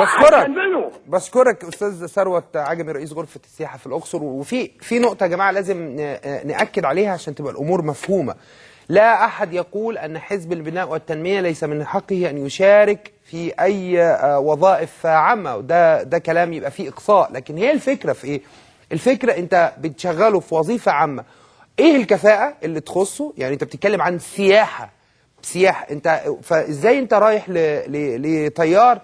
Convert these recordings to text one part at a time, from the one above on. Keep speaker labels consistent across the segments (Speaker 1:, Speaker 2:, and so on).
Speaker 1: بشكرك.
Speaker 2: هتجننه.
Speaker 1: بشكرك استاذ ثروت عجمي رئيس غرفة السياحة في الاقصر. وفي نقطة يا جماعة لازم ناكد عليها عشان تبقى الامور مفهومه. لا احد يقول ان حزب البناء والتنمية ليس من حقه ان يشارك في اي وظائف عامة، وده كلام يبقى فيه اقصاء، لكن هي الفكرة في ايه؟ الفكرة انت بتشغله في وظيفة عامة، ايه الكفاءة اللي تخصه؟ يعني انت بتتكلم عن سياحة، سياحة، انت فازاي انت رايح لطيار؟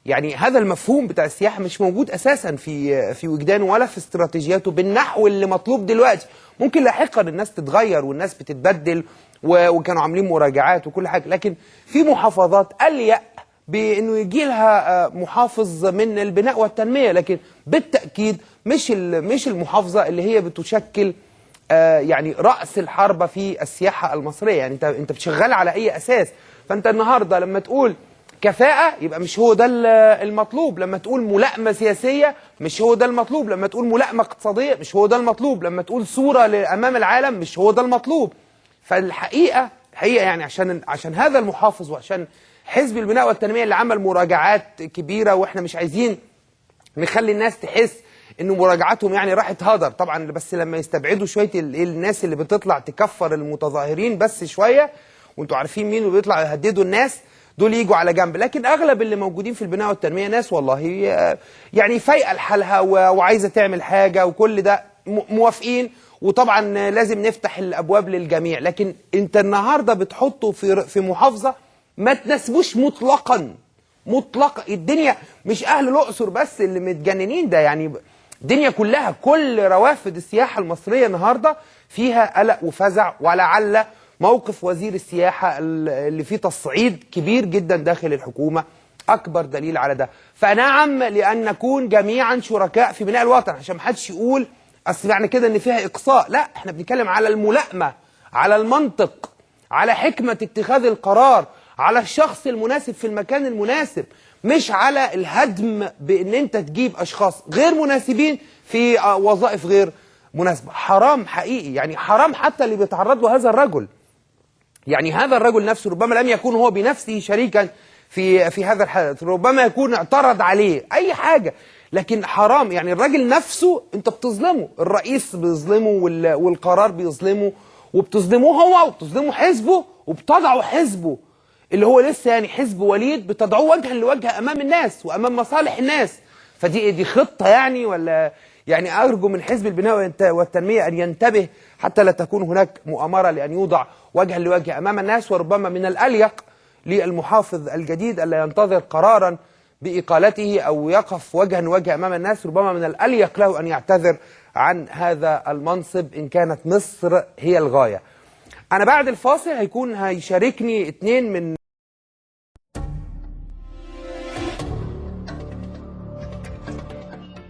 Speaker 1: يعني هذا المفهوم بتاع السياحة مش موجود أساسا في وجدانه ولا في استراتيجياته بالنحو اللي مطلوب دلوقتي. ممكن لاحقا الناس تتغير والناس بتتبدل وكانوا عاملين مراجعات وكل حاجة، لكن في محافظات أليق بأنه يجي لها محافظ من البناء والتنمية، لكن بالتأكيد مش المحافظة اللي هي بتشكل يعني رأس الحربة في السياحة المصرية. يعني انت بتشغل على أي أساس؟ فأنت النهاردة لما تقول كفاءة يبقى مش هو ده المطلوب، لما تقول ملائمة سياسية مش هو ده المطلوب، لما تقول ملائمة اقتصادية مش هو ده المطلوب، لما تقول صورة أمام العالم مش هو ده المطلوب. فالحقيقة الحقيقة يعني عشان هذا المحافظ وعشان حزب البناء والتنمية اللي عمل مراجعات كبيرة، واحنا مش عايزين نخلي الناس تحس انه مراجعاتهم يعني راحت هدر طبعا، بس لما يستبعدوا شوية الناس اللي بتطلع تكفر المتظاهرين بس شوية، وانتوا عارفين مين اللي بيطلع يهددوا الناس دول يجوا على جنب، لكن اغلب اللي موجودين في البناء والتنمية ناس والله يعني فايقه لحالها وعايزه تعمل حاجة وكل ده موافقين، وطبعا لازم نفتح الابواب للجميع. لكن انت النهارده بتحطه في محافظة ما تناسبوش مطلقا مطلقا. الدنيا مش اهل الاقصر بس اللي متجننين ده، يعني الدنيا كلها، كل روافد السياحة المصرية النهارده فيها قلق وفزع، ولعل موقف وزير السياحة اللي فيه تصعيد كبير جدا داخل الحكومة اكبر دليل على ده. فنعم لان نكون جميعا شركاء في بناء الوطن، عشان ما حدش يقول اصل معنى كده ان فيها اقصاء، لا، احنا بنتكلم على الملائمة، على المنطق، على حكمه اتخاذ القرار، على الشخص المناسب في المكان المناسب، مش على الهدم بان انت تجيب اشخاص غير مناسبين في وظائف غير مناسبة. حرام حقيقي، يعني حرام حتى اللي بيتعرض له هذا الرجل. يعني هذا الرجل نفسه ربما لم يكون هو بنفسه شريكا في هذا الحدث، ربما يكون اعترض عليه اي حاجة، لكن حرام يعني الراجل نفسه انت بتظلمه، الرئيس بيظلمه والقرار بيظلمه، وبتظلموه هو وبتظلموا حزبه، وبتضعوا حزبه اللي هو لسه يعني حزب وليد، بتضعوه وجها لوجه امام الناس وامام مصالح الناس. فدي دي خطه يعني؟ ولا يعني ارجو من حزب البناء والتنمية ان ينتبه حتى لا تكون هناك مؤامرة لان يوضع وجها لوجه امام الناس. وربما من الاليق للمحافظ الجديد الا ينتظر قرارا باقالته او يقف وجها لوجه امام الناس، ربما من الاليق له ان يعتذر عن هذا المنصب ان كانت مصر هي الغاية. انا بعد الفاصل هيشاركني 2 من